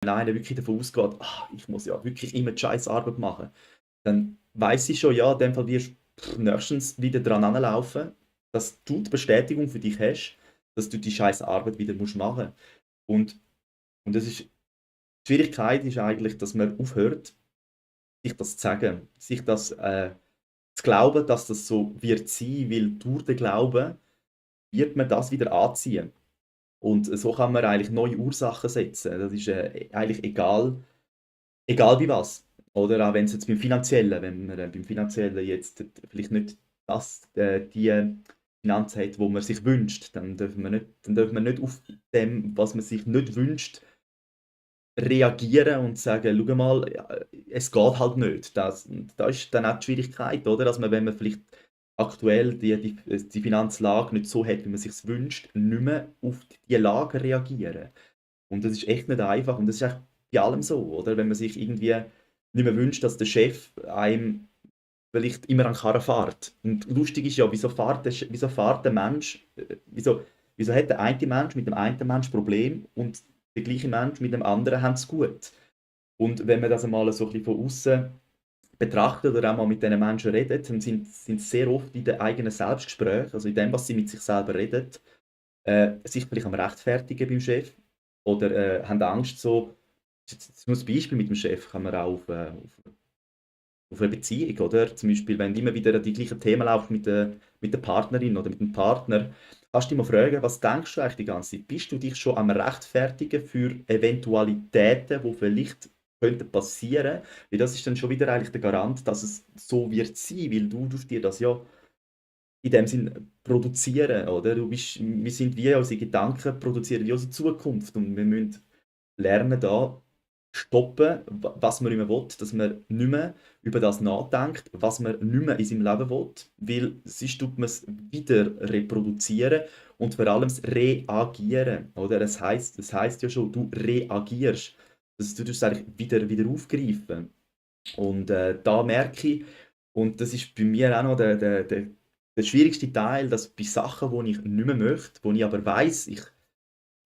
wenn einer wirklich davon ausgeht, ich muss ja wirklich immer die scheiß Arbeit machen, dann weiß ich schon, ja, in dem Fall wirst du nächstens wieder dran anlaufen, dass du die Bestätigung für dich hast, dass du die scheiß Arbeit wieder musst machen. Und, und das ist, die Schwierigkeit ist eigentlich, dass man aufhört, sich das zu sagen, sich das zu glauben, dass das so wird sein, weil durch den Glauben wird man das wieder anziehen. Und so kann man eigentlich neue Ursachen setzen. Das ist eigentlich egal wie was. Oder auch wenn es jetzt beim Finanziellen, wenn man beim Finanziellen jetzt vielleicht nicht die Finanz hat, wo man sich wünscht, dann darf man nicht auf dem, was man sich nicht wünscht, reagieren und sagen, schau mal, ja, es geht halt nicht. Da ist dann auch die Schwierigkeit, oder? Dass man, wenn man vielleicht aktuell die Finanzlage nicht so hat, wie man sich wünscht, nicht mehr auf die Lage reagieren. Und das ist echt nicht einfach. Und das ist echt bei allem so, oder? Wenn man sich irgendwie nicht mehr wünscht, dass der Chef einem vielleicht immer an den Karren fährt. Und lustig ist ja, wieso fährt der Mensch, wieso hat der eine Mensch mit dem einen Mensch Problem und der gleiche Mensch mit dem anderen hat es gut. Und wenn man das einmal so ein bisschen von außen betrachtet oder auch mal mit diesen Menschen redet, dann sind sie sehr oft in den eigenen Selbstgesprächen, also in dem, was sie mit sich selber reden, sich vielleicht am rechtfertigen beim Chef oder haben Angst so, jetzt nur ein Beispiel mit dem Chef kann man auch auf eine Beziehung, oder? Zum Beispiel, wenn immer wieder die gleichen Themen laufen mit der Partnerin oder mit dem Partner, kannst du dich mal fragen, was denkst du eigentlich die ganze Zeit? Bist du dich schon am Rechtfertigen für Eventualitäten, die vielleicht könnten passieren? Weil das ist dann schon wieder eigentlich der Garant, dass es so wird sein, weil du tust dir das ja in dem Sinn produzieren, oder? Wir sind wie unsere Gedanken produzieren wie unsere Zukunft und wir müssen lernen, da stoppen, was man nicht mehr will, dass man nicht mehr über das nachdenkt, was man nicht mehr in seinem Leben will, weil sonst tut man es wieder reproduzieren und vor allem das Reagieren, oder? Das heisst ja schon, du reagierst, du tust es eigentlich wieder aufgreifen. Und da merke ich, und das ist bei mir auch noch der schwierigste Teil, dass bei Sachen, die ich nicht mehr möchte, wo ich aber weiß, ich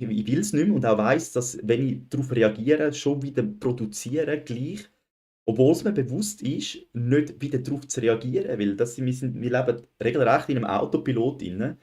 will es nicht mehr und auch weiss, dass, wenn ich darauf reagiere, schon wieder produzieren gleich, obwohl es mir bewusst ist, nicht wieder darauf zu reagieren, weil wir leben regelrecht in einem Autopilot drin.